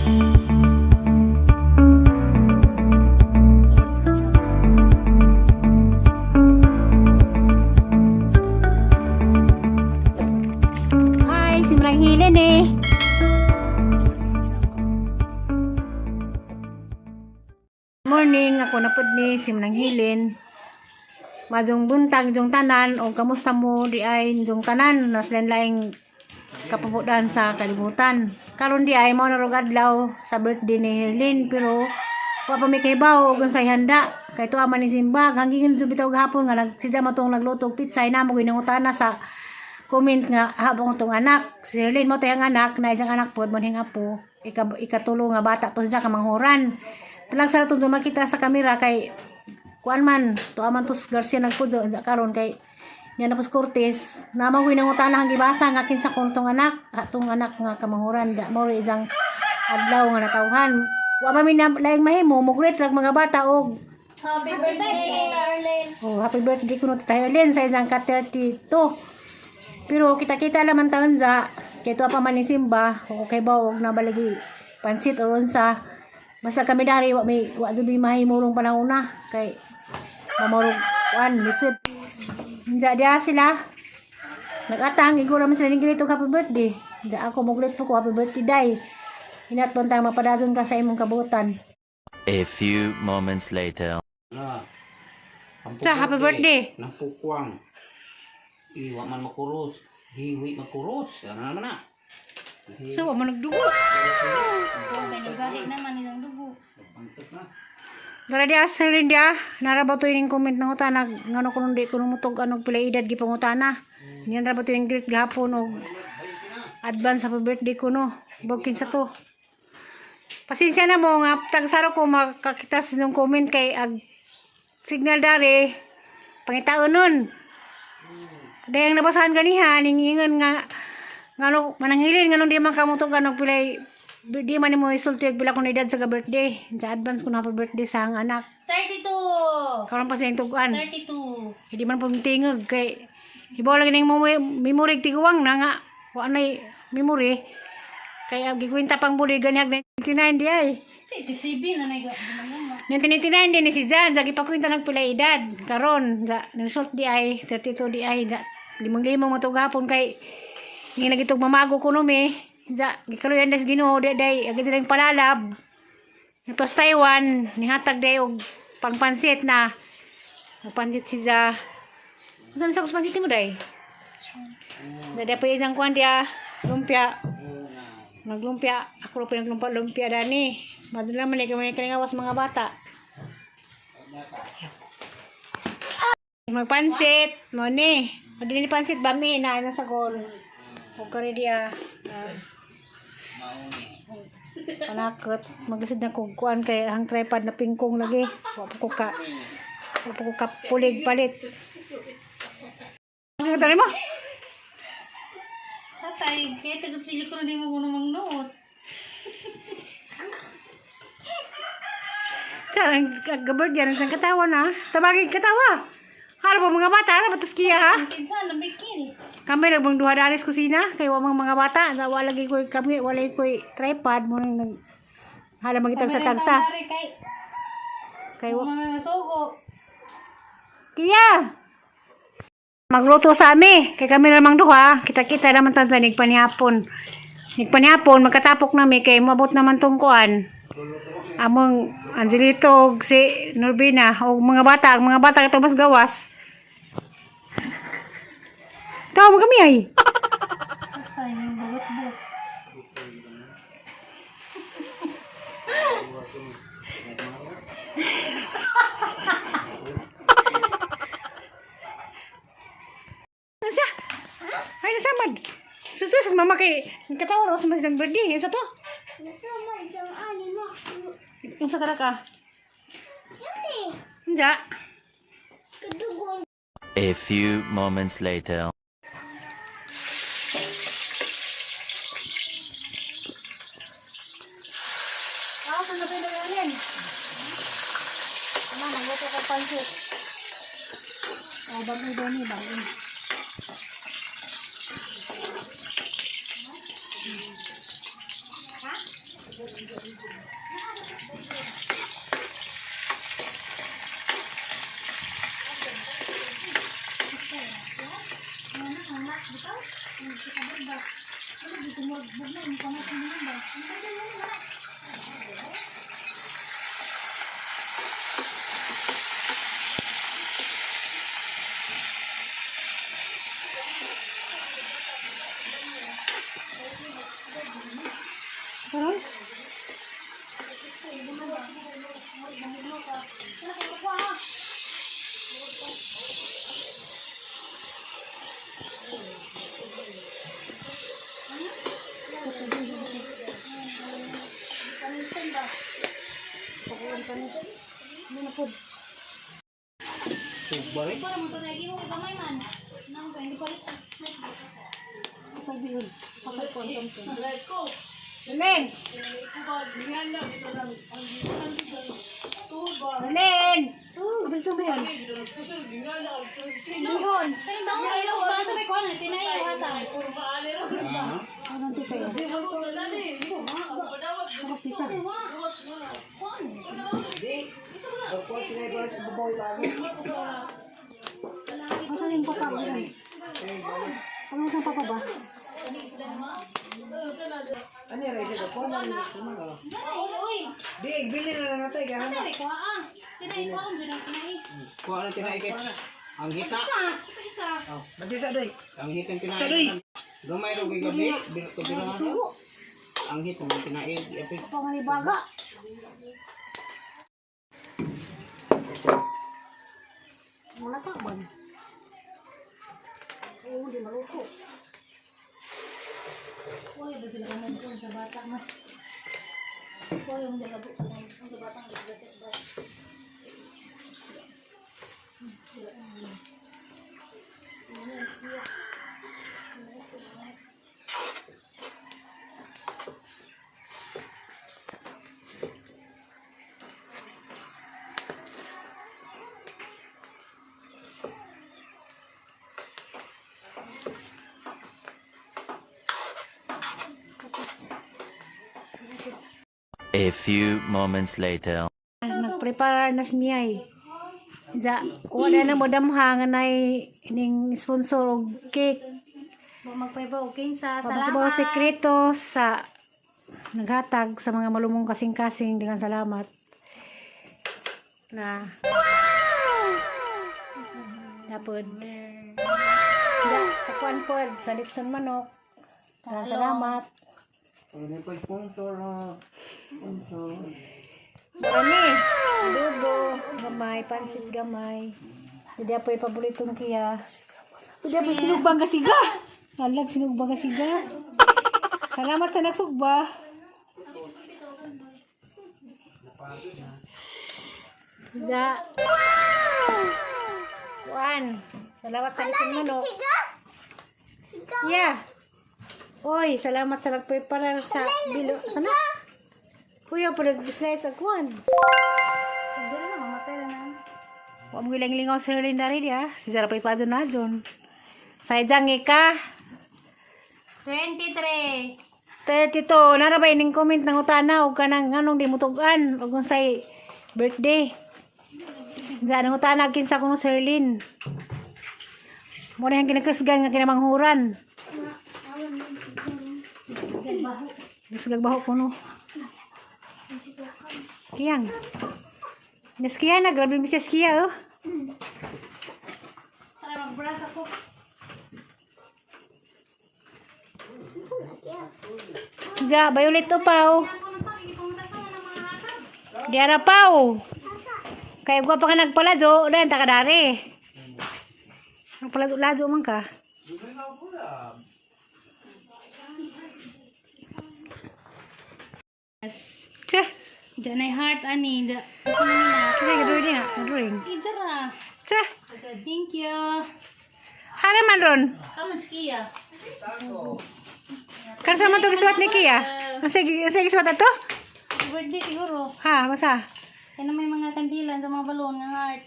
Hi, si Manang Hilen eh. Morning, ako na pud ni si Manang Hilen. Madung buntag jong tanan o kamusta mo di ay jong tanan nas laing kapabudan sa kalibutan. Karon di ay mao na rog adlaw sa birthday ni Herlin, pero wa pa mi kahibaw og unsay handa kay tuwa man ni simba hangin jud bitaw gahapon nga nag siya matong nagluto og pizza ay namo ginangutana sa comment nga habang tong anak si Herlin mo tayang anak na iyang anak pod mo hing apo ikatulo nga bata to siya kamanghuran palang sa ratong makita sa kamera kay kuan man tuwa man tos Garcia nagpudyo unsa karon kay niya na pos Cortez namang nangutana ang gibasa nga kinsa kon tong anak atong anak nga kamanghuran da mo ri iyang adlaw nga natawhan wa pa mi na laing mahimo mo greet lang mga bata og Happy birthday, Arlene. Oh, happy birthday kuno Tita Helen sa isang ka 32. Pero kita-kita laman taon za kay tuwa pa man ni simba o kay ba og nabaligi pansit or unsa. Basta kami dari wa may wa jud may mahimurong panahon na kay mamurog kuan lisod. Unsa diha sila? Nagatang iguro man sila ning ganito happy birthday. Unsa ako mo-greet po ko happy birthday day. Hinat tang mapadadon ka sa imong kabutan. A few moments later. Na. Sa, happy birthday. Nampukwang. Iwa man makuros. Hiwi makuros. Ano naman na? So, wa man nagdugo. Kay naman ilang dugo. Pantot na. Dara dia sa dia, nara ba to yung comment ng utana ngano kuno di kuno mutog anong pila edad gipangutana. Niyan ra ba to yung greet gahapon og advance happy birthday kuno. Bug sa to. Pasensya na mo nga tagsaro ko makakita sa inyong comment kay ag signal dari pangitaon nun. Dahil nabasahan ganiha ningingon nga ngano mananghilin nganong di man kamutog anong pilay di man nimo isulti og pila kong edad sa ka birthday. Sa advance ko na happy birthday sa ang anak. 32. Karon pa sa iyang tuguan. 32. Hindi man po tingog kay ibaw lagi ning memory tiguang na nga wa nay memory kay ang gikwenta pang buli ganihag 99 di ay. Si TCB na nay 1999 din ni si Jan, sa gipakwenta ng pila edad. Karon, sa result di ay 32 di ay sa limang-limang matugapon kay nga nagitog mamago kuno mi. Sa gikaluyan des Ginoo di day agad silang palalab. Tapos Taiwan, nihatag day og pangpansit na. Pansit si Ja. Unsa man sa pansit mo day? Dada pa isang kuan dia, lumpia. Naglumpia. Ako ra pa naglumpa lumpia dani. Madula man kay kalingawas mga bata. Magpansit, mo ni. Madili ni pansit bami na sa gol. Ug kari dia. Panakot, maglisod na kog kuan kay ang tripod na pingkong lagi. Wa pa ko ka pulig palit. Ano tani mo? Tatay, kaya tagot sili ko na di mo kuno magnuot. Karang gabard yan ang katawa na. Tabagin katawa. Hara ba mga bata? Hara ba tos kiya ha? Kinsa na bikin. Kami lang bang duha dalis kusina kay wa mga mga bata. Sa wala lagi koy kami wala koy tripod mo nang nag hala magitag sa tagsa. Kay Kay wa may masugo. Kiya. Magluto sa ami kay kami lamang duha. Kita-kita naman tan sa nigpanihapon. Nigpanihapon magkatapok nami kay moabot naman tong kuan. Among Angelito ug si Norbina og mga bata, ang mga bata katong mas gawas. Tawa mo kami ay. Tatay, yung bugot-bugot. Nasa? Ay, nasamad. Susus, mama kay katawa raw sa masang birthday. Isa to. Nasamad ang ani mo. Yung sa karaka. Yumi, Unja. kadugong A few moments later. Ah, saan na pinagaling? Ama, nagluto ko pansit. Oh, bago daw ni, bago. Ha? Karon? Suba eh. Para mo to lagi mo kay gamay man. Nang pa hindi palit. Leng! Leng! Abel to bihon. Bihon. Pero daw sa iso ba sa may kuan tinay iwasan. Ah, Ano tita yun? Tapos tita. Asan yung papa mo yun? Ano sa papa ba? Ano yung ready ko? Kuha na rin ito man, oh. Di, bili na lang natin. Kaya Tinay ko ah. Tinay ko ang jud ang tinay. Kuha na tinay kay. Ang hita. Isa. Matisa, doy. Ang hitang tinay. Sadoy! Gamay ro kay gabi. Biro to biro na. Ang hit ang tinay. Epi. Pangalibaga. Wala pa ba? Oo, di maluto. Uy, ba sila kumungkon sa bata man. Uy, ang dala ang sa bata ang dala ba. A few moments later. Nagprepare na si Miyay. Ja, wala na mo damha nga nay ning sponsor og cake. Magpaiba og kinsa. Salamat. Salamat. Sekreto sa naghatag sa mga malumong kasing-kasing dengan salamat. Na Napod. Ja, sa kuan pod, sa litson manok. Daghang salamat. Ano pa sponsor ha? Sponsor. Marami. Adobo, gamay, pansit gamay. Hindi po yung paboritong kiya. Hindi po sinugbang kasiga. Alag, sinugbang kasiga. Salamat sa nagsugba. Da. Kuan. Salamat sa isang manok. Yeah. Oy, salamat sa nagprepare sa bilo. Sana. Kuya, pa nag-slice ang kuan. Siguro na mamatay na. Wa mo ilang lingaw sa Linda rin ya. Si Zara pa ipado na dun. Sa idang ika, 23. 32. Nara ba ining comment ng utana o kanang anong di mo tugan o kung say birthday. Diyan ang utana kinsa kuno si Herlin. Mo na yung kinakasgan nga kinamanghuran. Gisgag baho kuno. Kiyang. Naskiya na, grabe mo siya skiya oh. Sana mag-brush ako. Ja, Violet to pa oh. Ako nang tagi pumunta sa mga hatag. Diara pa oh. Kay gwa pa ka nagpalado, dahil ta ka dari. Nagpalado-lado man ka. Tsa, Diyan ay heart ani. Da. Ako na nila. kasi gadawin niya, drawing. Idara. Tsa, Thank you. hara man ron. Kaman skiya. Kansa man to gisuwat ni Kia? Ang sige, ang sige gisuwat ato? Birthday siguro. Ha, basta. Kaya may mga kandila sa mga balon nga heart.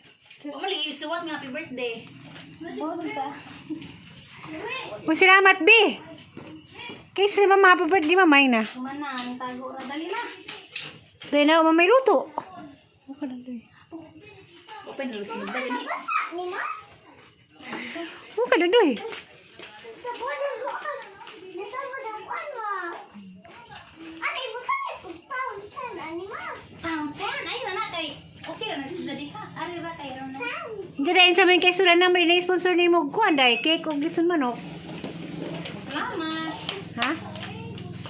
Pamali isuwat nga happy birthday. Bon ka. Uy, salamat, B. Kaysa mama, happy birthday mamay na. Kumana, ang tago ra. Dali na. Dahil na mamay luto. Okay na doy. Open na lusin. Dali ni. Ni ma? Okay na doy. Sa buwan ang kuan. Nasa buwan ang kuan mo. Ano ibutang ipag-fountain ani ma? Fountain. Ay, na kay. Okay ra na sila diha. Ari ra kay ra na. Hindi dahil sa mga kay na may na-sponsor ni mo kuan dahil cake og litson manok. Salamat. Ha?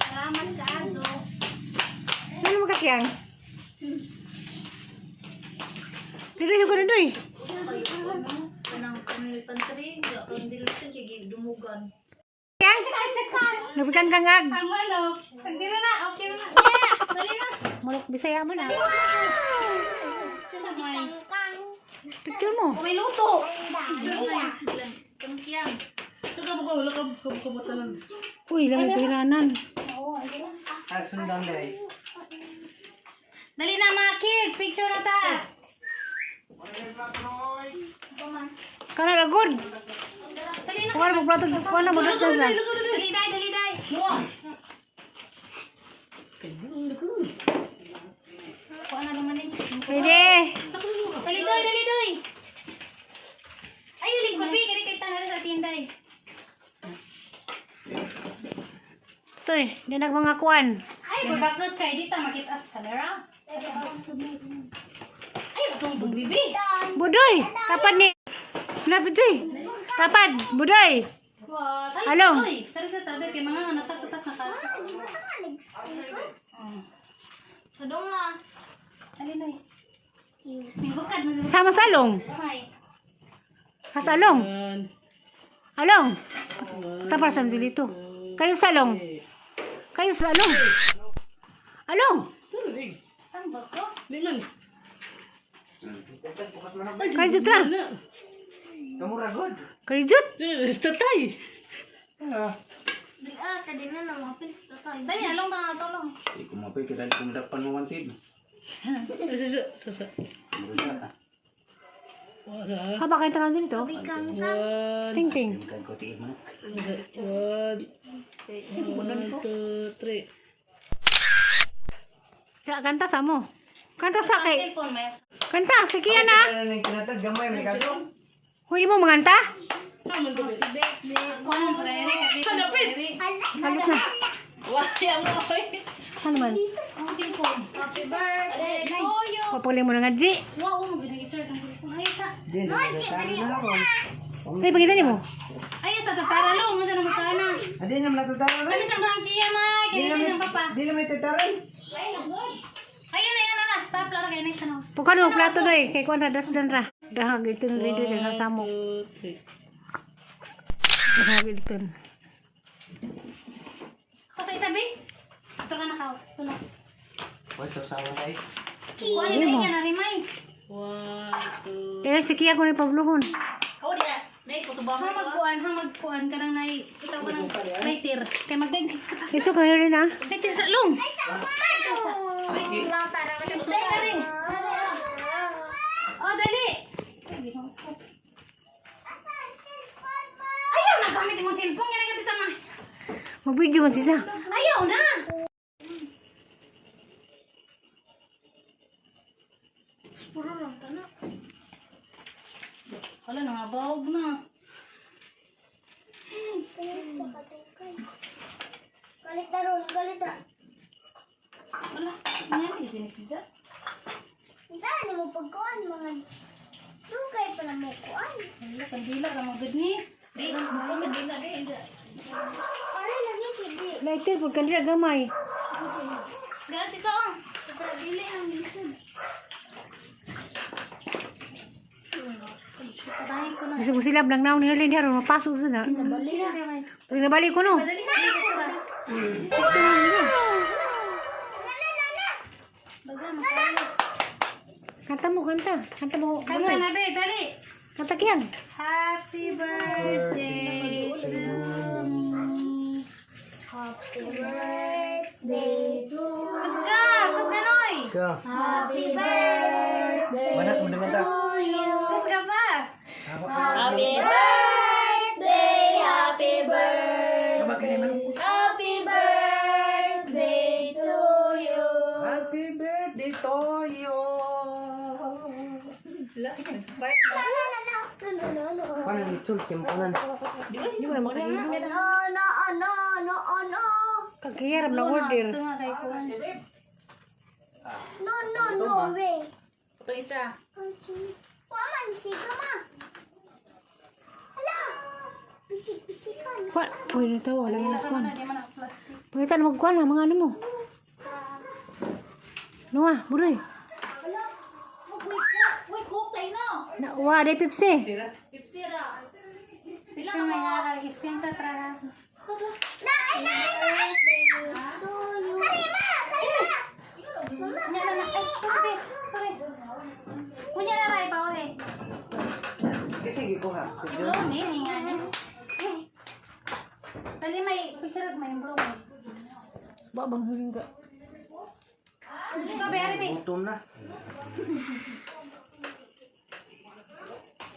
Salamat kaayo. Ano mo kakiyang? Dito yung na doy. Kanang kanil pantry, ang dilusin kay dumugan. Kiyang? Nabikan ka nga. Ang manok. Hindi na na. Okay na na. Dali na. Mulok Bisaya mo na. Sa may. Kang. Picture mo. May luto. Uy, lamay piranan. Ah, sundan dai. Dali na mga kids. Picture na ta. Kana ra good. Dali na. Kuan mo plato, kuan na mo dito na. Dali dai, dali dai. Kuha na naman eh. Ready? Dali doy, dali doy. Ay, yung lingkod bi, kani kay tanan sa tinday. Ito eh, di nag mga kuan. Ay, bagakos kay dita makita sa camera. Ay, tungtong bibi. Budoy, tapad ni. Lapit doy. Tapad, budoy. Wow, tali Along. doy. Tari sa tabi kay mga natak tatas na ka. Di ba ka Tudong na. Dali doy. Mingbukad mo Sama salong. May. Kasalong. Along. Tapar sa dito. Kaya salong. Kaya salong. Along. Tambak ko. Kaya jut ra. Kamura good. Kaya jut. Ah. Dali ah, kadina na mga pils tatay. Dali along ka nga tulong. Di ko mapay kita kung dapan mo wantid. Sa. Haba kayo tangan dito. Ting ting. Kan ko tiil man. Sa kanta sa mo. Kanta sa kay. Cellphone may. Kanta sige na. Ano nang kinatag gamay may katong. Huwag mo manganta. Kuha na pa rin. Halos na. Ano man? Ang cellphone. Happy birthday to you. Papuling mo na nga, G. Wow, mo ginag-charge ang cellphone. Ay sa. Di na na ako. Ay, pagkita niyo mo. Ay sa tatara lo, mo sa naman ka na. Adi na man natutaran. Kami sa mga kiya may, Di kaya na sa man papa. di na man tutaran. Ayun na, yan na. Tap lang kay next ano. Pagkano mo plato doy? Kay kuan ra dasdan ra. Dahag ito na dito sa samok. Dahag ito. Ako sa isabi. Ito ka na ka. Ito na. Hoy, sawa dai. Kuha ni dai nga na rimay. Kaya si Kia ko ni Pablohon. Ha magkuan, ha magkuan ka nang nai. Ito ka nang lighter. Kay magdag. Iso kayo rin ah. Lighter sa long. Lang tara. Dai ka rin. Oh, dali. Ayaw na gamit mo cellphone. Yan ang gamit sama. Mag-video man siya. Ayaw na. Puro lang tana. Wala na nga bawog na. Galit na ron, galit na. Wala. Nga ni siya. Saan mo pagkuan mga dugay pala mo kuan. Wala, kandila ka magod ni. Para lagi kidi. Lighter pag kanila gamay. Gati ka oh. Dili ang lisod. Patayin ko na. Kasi mo sila lang naon ni Herlin haron mapasok sa na. Bali na. Pag nabalik ko no. Madali na. Baga, makalo. Kanta mo kanta. Kanta mo. Kanta na be, dali. Kanta kiyang. Happy birthday to me. Happy birthday to Kusga! Kusga noy! Ka. Happy birthday Mana mo naman ta. to you. Kusga pa! Happy birthday, happy birthday. Sama kini man. Happy Happy birthday to you. No, no, no. No, no, no, no. Paano ni Chul kimpunan? Di mo na makahimo. No, no, no, no, no. Kagkiyarap na order. Ito nga kay ko. No, no, no way. Ito isa. Waman, siga ma. Hala. Pisik-pisikan. Wa, pwede na to. Wala na kuan. Di man ang plastic. Pangita na magkuan ang mga ano mo. Noah, buroy. Wala. Uy, uy, cook tayo na. Na, wa, day Pepsi. Pipsi ra. Pila Ito ka may mga. naka-screenshot ra. Na, ay, na, ay, na, ay. Karima, karima. Kunya na na. Ay, sorry. Sorry. Kunya na ra ipaw eh. Kasi gikuha. Blow ni ni nga ni. Dali may picture may blow. Ba bang huling ka. Ikaw be ari be. Gutom na.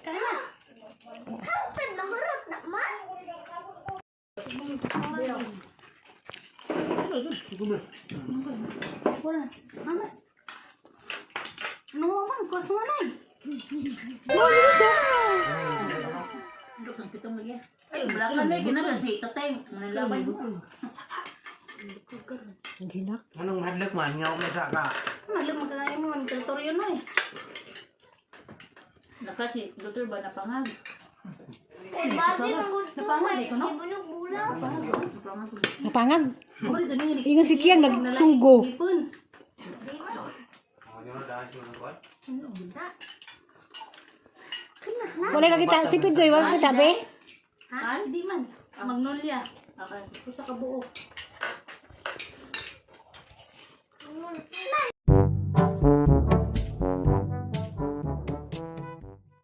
Kaya na. Hangtod mahurot na ma. Oras. Amas. Ano man kos mo na. Dok, ang pitong lagi. Ay, wala ka na. Kinala si tatay. Manalaban mo. Ang hinak. Anong madlok man nga may saka. Malam magkakain mo man teritoryo no eh. Naka si Dr. ba napangag? Bagay manggod to. Napangag, eh, kuno? Bulog-bulog. Napangag. Amo dito ni Ingon si Kiang nagsunggo. Ipon. Wala ka kita si Pidjoy, wala kita be. Ha? Di man. Magnolia. Okay. Usa ka buo. Ma,